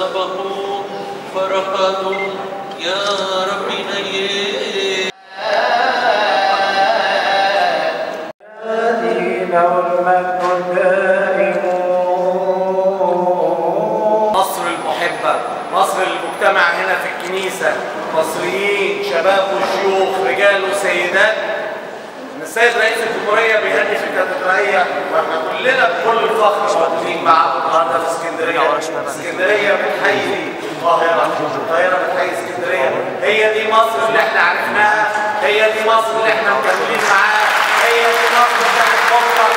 سبقوا فرقدوا يا رب نيل. له المجد الدائم. مصر المحبة، مصر المجتمع هنا في الكنيسة، مصريين شباب وشيوخ، رجال وسيدات. السيد رئيس الجمهورية بيهني في الكاتدرائية، واحنا كلنا بكل فخر موجودين معاكم النهارده في اسكندرية. اسكندرية بتحيي القاهرة، القاهرة بتحيي اسكندرية. هي دي مصر اللي احنا عرفناها، هي دي مصر اللي احنا مكملين معاها، هي دي مصر بتاعت بكرة.